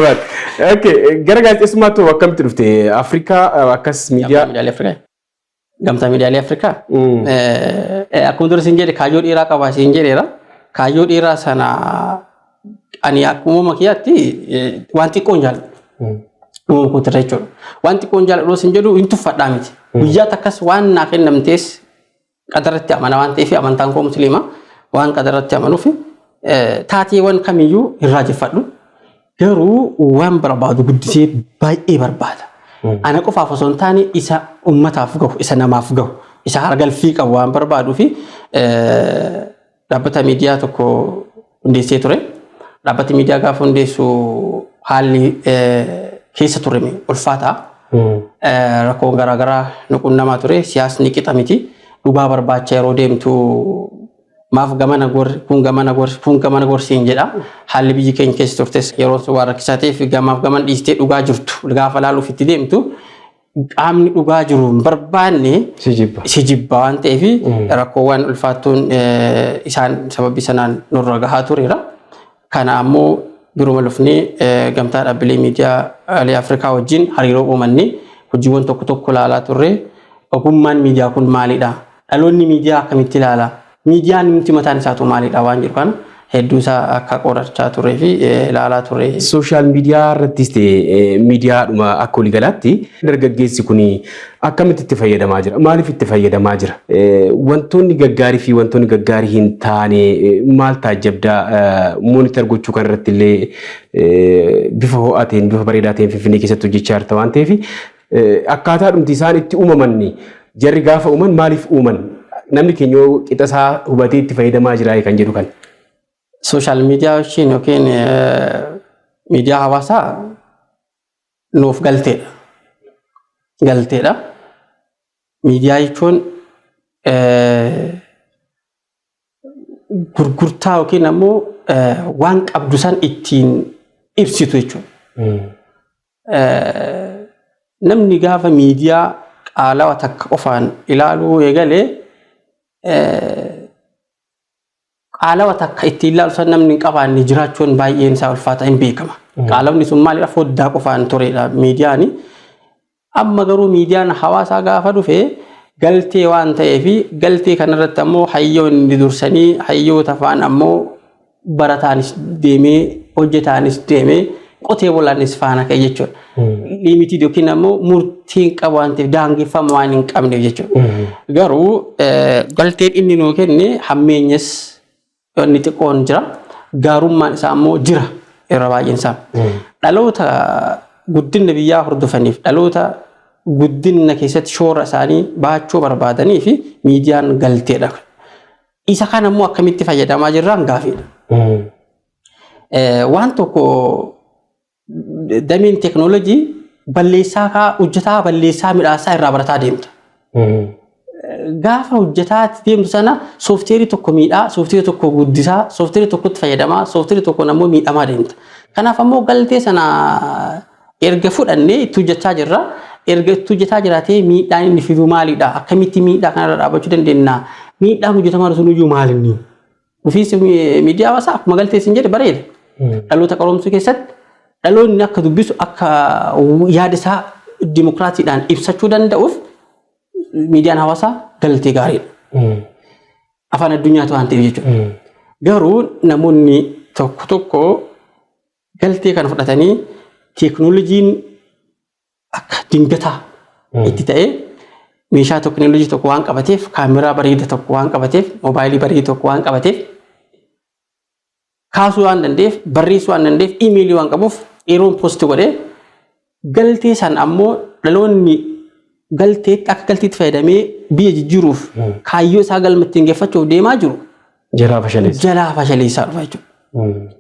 Okay, gara gaazexeessummaatti akkamitti dhufte? Afrikaa akkas miidiyaa. Miidiyaalee Afrikaa. Gamtaa Miidiyaalee Afrikaa. Akkuma dura siin jedhe, kaayyoo dheeraa qaba siin jedheera. Kaayyoo dheeraa sana ani akkuma uumama kiyyaatti waan xiqqoo hin jaalladhu. Uumama kootirra jechuudha. Waan xiqqoo hin jaalladhu siin jedhu hin tuffadhaa miti. Guyyaa takkas waan naa kennamtees qadarratti amana waan ta'eef, amantaan koo musliima waan qadarratti amanuuf, taateewwan kamiyyuu hin raajeffadhu. Garuu waan barbaadu guddisee baay'ee barbaada. Ana qofaaf osoo hin taane isa ummataaf gahu, isa namaaf gahu, isa hargalfii qabu waan barbaaduu fi dhaabbata miidiyaa tokko hundeessee ture. Dhaabbata miidiyaa gaafa hundeessu haalli keessa ture ulfaataa. Rakkoon garaagaraa nu qunnamaa ture. Siyaasni qixa miti. Dhugaa barbaacha yeroo deemtu maaf gamana gorri kun, gamana gorsi kun, gamana gorsiin jedha. Haalli biyyi keenya keessa turtes yeroo sun waan rakkisaa ta'eef, gamaaf gaman dhiistee dhugaa jirtu gaafa laaluuf itti deemtu, qaamni dhugaa jiru hin barbaanne Si jibba. si jibba waan ta'eef, rakkoowwan ulfaattuun isaan sababii sanaan nurra gahaa tureera. Kana ammoo biruma lufnee gamtaa dhaabbilee miidiyaa Afrikaa wajjin hariiroo uumannee hojiiwwan tokko tokko ilaalaa turre. Ogummaan miidiyaa kun maalidha? Dhaloonni miidiyaa akkamitti ilaala? Miidiyaan nuti mataan isaatu maalidha waan jedhu kana hedduu isaa akka qorachaa turee fi ilaalaa turre. Social media irrattis ta'e miidiyaadhuma akka waliigalaatti dargaggeessi kun akkamitti itti fayyadamaa jira? Maaliif itti fayyadamaa jira? Wantoonni gaggaarii fi wantoonni gaggaarii hin taane maal taajjabdaa? Monitor gochuu kan irratti illee bifa ho'aa ta'een, bifa bareedaa ta'een Finfinnee keessatti hojjechaa jirta waan ta'eef, akkaataa dhumti isaan itti uumaman, jarri gaafa uuman maaliif uuman? Namni keenya yoo qixa isaa hubatee itti fayyadamaa jira kan jedhu kan. Social media wajjin yookiin miidiyaa hawaasaa nuuf galteedha. Galteedha. Miidiyaa jechuun gurgurtaa yookiin ammoo waan qabdu san ittiin ibsitu jechuudha. Namni gaafa miidiyaa qaalawa takka qofaan ilaaluu eegalee, qaalawa takka ittiin ilaalu san namni hin qabaanne jiraachuun baay'een isaa ulfaata, hin beekama. Qaalawni sun maalidha? Foddaa qofaan turedha miidiyaani. Amma garuu miidiyaan hawaasaa gaafa dhufe galtee waan ta'eef, galtee kanarratti ammoo hayyoonni dursanii hayyoota faan ammoo barataanis deemee, hojjetaanis deemee, qotee bulaanis faana ka'e jechuudha. Limited yookiin ammoo murtiin qabu waan ta'eef, daangeffama waan hin qabneef jechuudha. Garuu galteen inni nuu kenne hammeenyas inni xiqqoon jira. Gaarummaan isaa ammoo jira irra baay'een isaa. Dhaloota guddina biyyaa hordofaniif, dhaloota guddina keessatti shoora isaanii baachuu barbaadanii fi miidiyaan galteedha. Isa kana immoo akkamitti fayyadamaa jirraan gaafiidha. Waan tokko dameen teeknooloojii balleessaa kaa hojjetaa, balleessaa midhaasaa irraa barataa deemta. Gaafa hojjetaa deemtu sana soofteerii tokko miidhaa, soofteerii tokko guddisaa, soofteerii tokkotti fayyadamaa, soofteerii tokko ammoo miidhamaa deemta. Kanaaf ammoo galtee sana erga fudhannee itti hojjechaa jirra. Erga itti hojjetaa jiraatee miidhaan inni fidu maalidha? Akkamitti miidhaa kanarra dhaabbachuu dandeenya? Miidhaan hojjetamaa sun iyyuu maalinni? Ofiis miidiyaa hawaasaa akkuma galtee isin jedhe bareeda. Dhaloota qaroomsuu keessatti dhaloonni akka dubbisu, akka yaada isaa dimokiraatiidhaan ibsachuu danda'uuf miidiyaan hawaasaa galtee gaariidha. Afaan addunyaatu waan ta'eef jechuudha. Garuu namoonni tokko tokko galtee kana fudhatanii teeknooloojiin akka dingataa itti ta'ee, meeshaa teeknooloojii tokko waan qabateef, kaameraa bareeda tokko waan qabateef, moobaayilii bareeda tokko waan qabateef, kaasuu waan danda'eef, barreessuu waan danda'eef, iimeelii waan qabuuf, yeroon post godhee galtee san ammoo dhaloonni galteetti akka galteetti fayyadamee biyya jijjiiruuf, kaayyoo isaa galma ittiin geeffachuuf deemaa jiru Jalaa fashaleessa. jalaa fashaleessaa dhufa jechuudha.